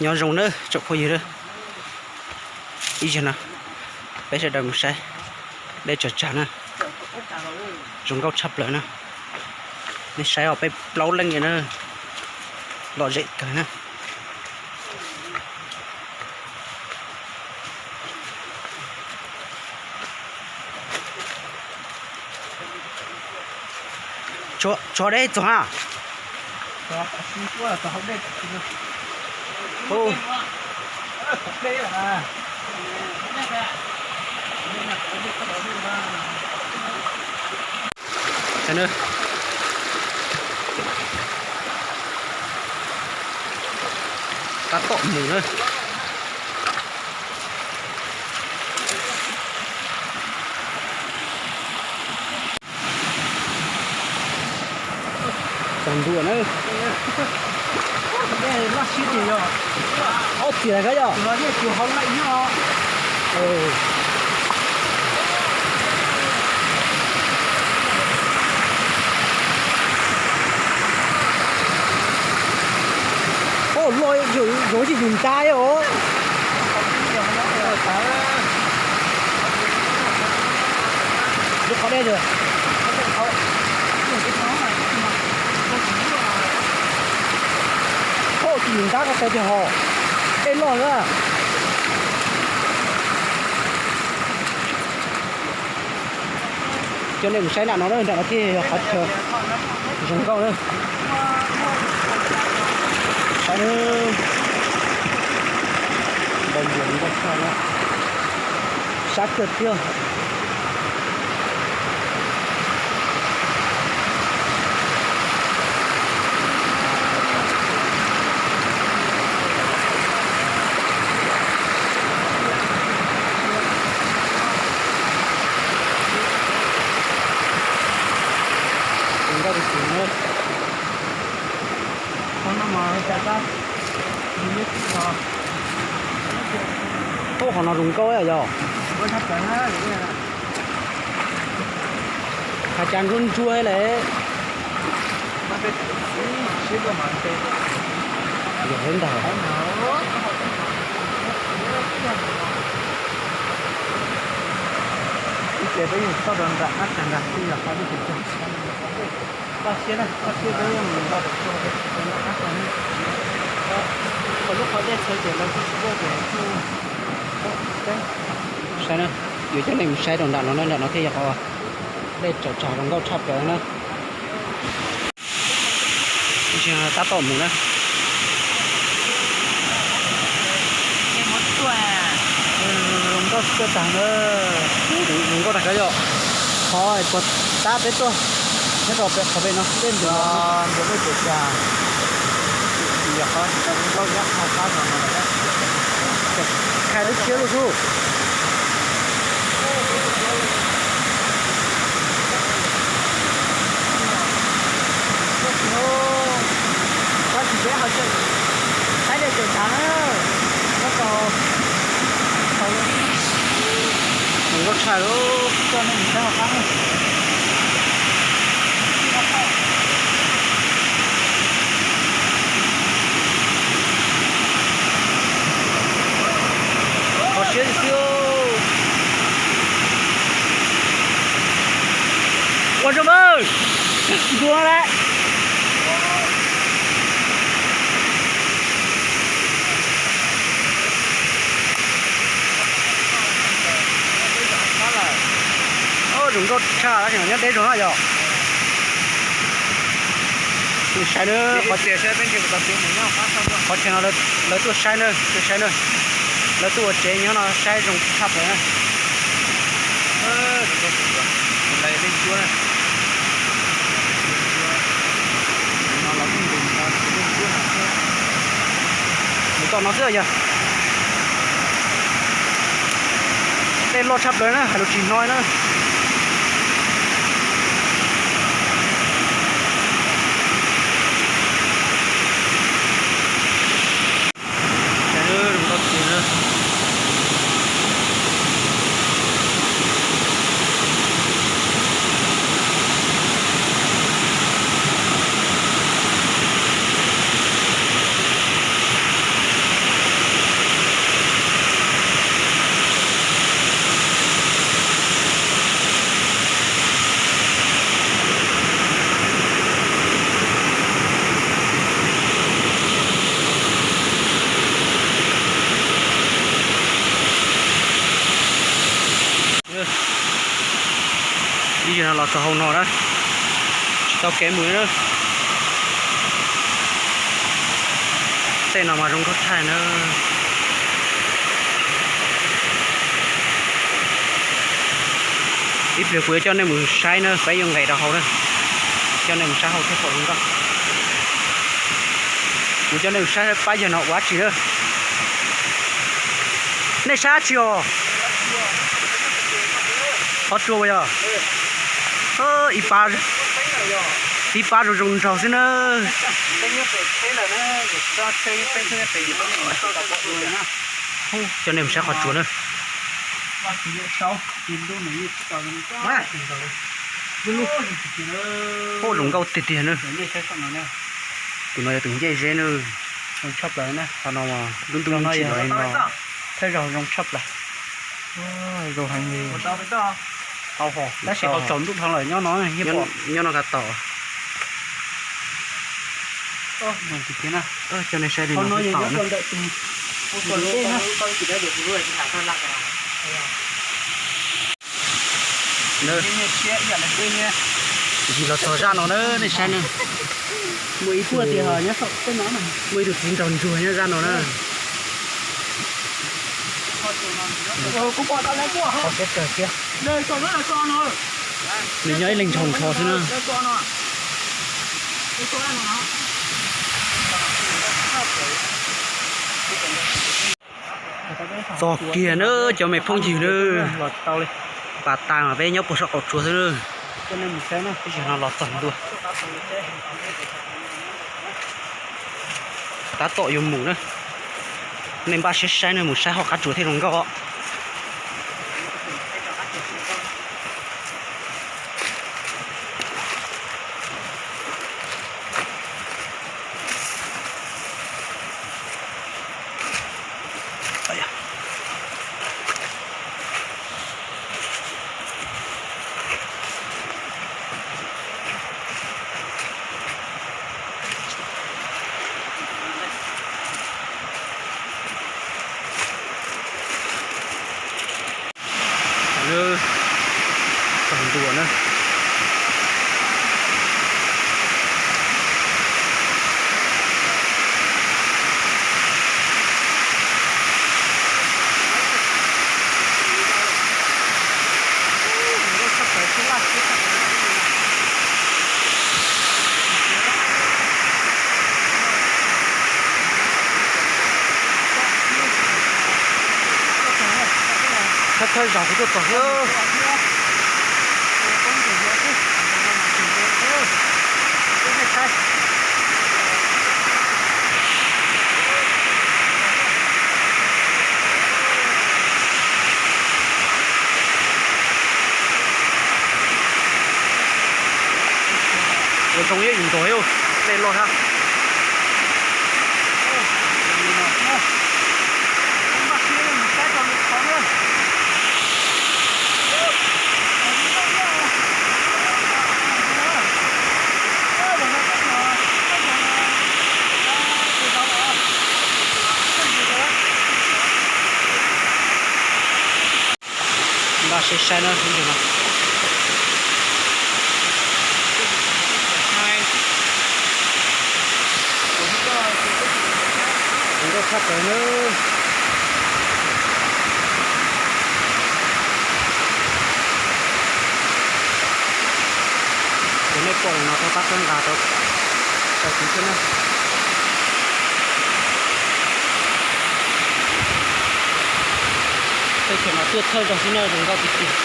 Nyob zoo nawb tsoom phooj ywg, ib zaug no peb sawv daws mus saib dej tsaws tsag na, zoo nkauj tshaj plaws na. Nej saib os, peb plaub leej na, lom zem kawg na. Tshuav deb txog na. Tab tom mus na. Txog ntua na. Ob txiv lawm koj yog? Oj, loj, yuav tsis yus nta os. Lub qhov dej, oj, tsis yus nta ko taw tiag hos. Dej loj na. Coj nej mus saib nram no na, nram no thiaj yog qhov chaw zoo nkauj na. Saib na, npau npuas nkauj tshaj na, sab kawg thiab. Ub, qhov no zoo nkauj yog. Has cas ntsuab ntsuab le. Yog ntag. Ib ce peb yeej txhob rau nram qab tag nrag xwb yog qhov dib pes tsawg. Koj siab na, koj siab peb yeej mus nram qab tag nrag. Lub qhov dej txhawv ces lawv kuj tsis tuaj ces kuj saib na, yuav coj nej mus saib rau nram no na, nram no thiaj yog qhov dej tsaws tsag zoo nkauj tshaj plaws na. Tab tom mus na. Zoo nkauj tag na. Zoo nkauj tag kawg yog. Qhov puag ta peb tuaj nyob rau pem qhov pem no dej ntuj ntuj dej tsaws tsag. Yog qhov zoo nkauj nyob qhov qab no no lawm. Khai lub tshiab lub xub. Tab sis peb ho saib dej tsaws tsag na, nyob rau hauv, zoo nkauj tshaj lawm. Coj nej mus saib hauv qab na. Kho siab xwb. Ua zoo mas, ntua lawm. Zoo nkauj tshaj, nyob deb zog na yog. Saib na, qhov chaw no lawv tuaj saib na, tuaj saib na. Lawv tuaj ua tsev nyob no saib zoo tshaj plaws na. Mus tom no xwb yog. Dej loj tshaj plaws na, hais lus tsis hnov na. Ib zaug no los txog hauv no na, tsis tau kev mus na. Tej no mas zoo nkauj tshaj na. Ib pliag kuv yuav coj nej mus saib na, peb yuav nqes rau hauv na, coj nej mus saib hauv thiab pom zoo nkauj. Kuv coj nej mus saib pab yawg no ua dab tsi na. Nej saib dab tsi os? Qhov tsua puas yog? Ib pab, ib pab zoo zoo nraug xwb na. Coj nej mus saib qhov tsua na. Ua zoo nkauj tiag tiag na. Tus no yog tus ncej zeb na. Qhov no lub ntuj ntsib no, thawj zaug zoo tshaj plaws. Zoo heev li. Tab sis qhov tsaus ntuj dhau lawm nyob no, nyob no ka tom. Coj nej saib li no tom na. Ncig los txog zaj no na, nej saib na. Muaj ib tug, muaj ib tug txiv nraug ntsuag nyob zaj no na. Nws nyob ib leeg nrho nrho xwb na. Txog kiag na cov me phooj ywg na, pas tas mas peb nyob puag saum qaum tsuas xwb na. Ib zaug no los txog ntua, tab tom yuav mus na. Nej npaj siab saib na, mus saib hauv qab tsuas thiaj zoo nkauj os. Txog ntua na. Thawj thawj zaug kuv tuaj txog xwb. Ua zoo ib yam nkaus, dej loj thiab. Npaj siab saib na ib zaug no. Zoo nkauj tshaj plaws na. Ces nej pom no rau qab txhawb nqa rau kuv thiab na. Tej thaum no tuaj thawj zaug xwb na, zoo nkauj tiag tiag.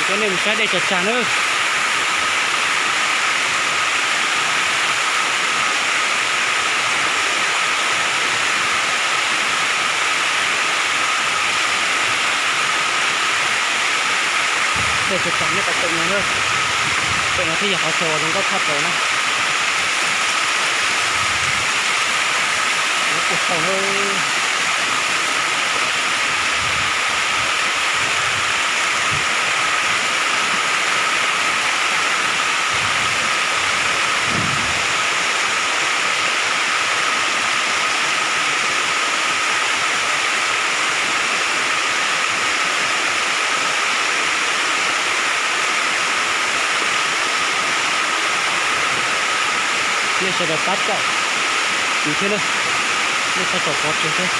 Coj nej mus saib dej tsag tsag nawb. Dej tsag tsag nyob pem no na. Pem no thiaj yog qhov chaw uas zoo nkauj tshaj plaws na. Ua tsaug na. Nej sawv daws pab txhawb kuv thiab na, nej pab txhawb pov tseg thiab.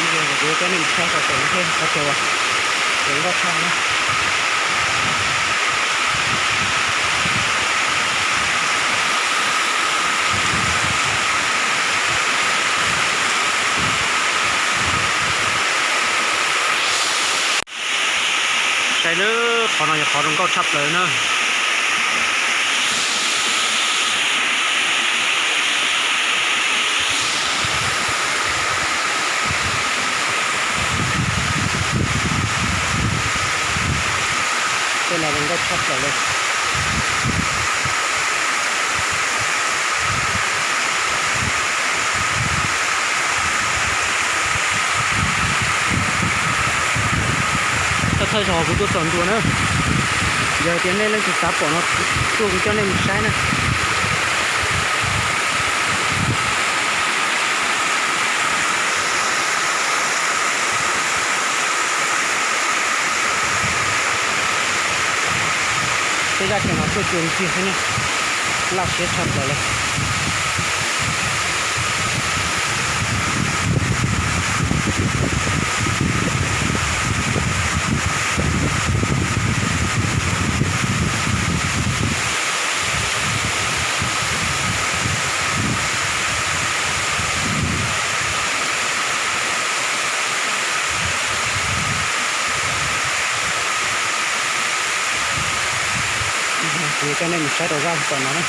Ib zaug kuv yuav coj nej mus saib tau tseem thiab qhov chaw uas zoo nkauj tshaj na. Saib nawb, qhov no yog qhov zoo nkauj tshaj plaws na. Tej no zoo nkauj tshaj plaws li. Thawj thawj zaug kuv tuaj txog ntua na, yog tias nej leej twg xav pom no, tuaj kuv coj nej mus saib na. Tej zaj chaw no tuaj cua ntxiag xwb na, laj siab tshaj plaws li. Kuv yuav coj nej mus saib rau zaj tom no na.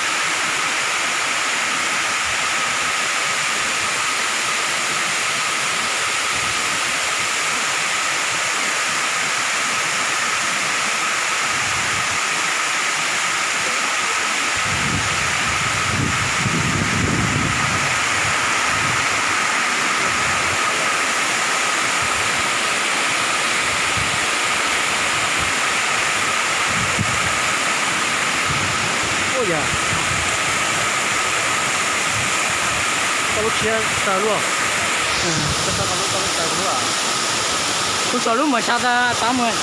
Ua yam, koj lub tshiab tawg luaj. Koj tso lub, koj lub tawg luaj. Kuv tso lub mas sab tab mus.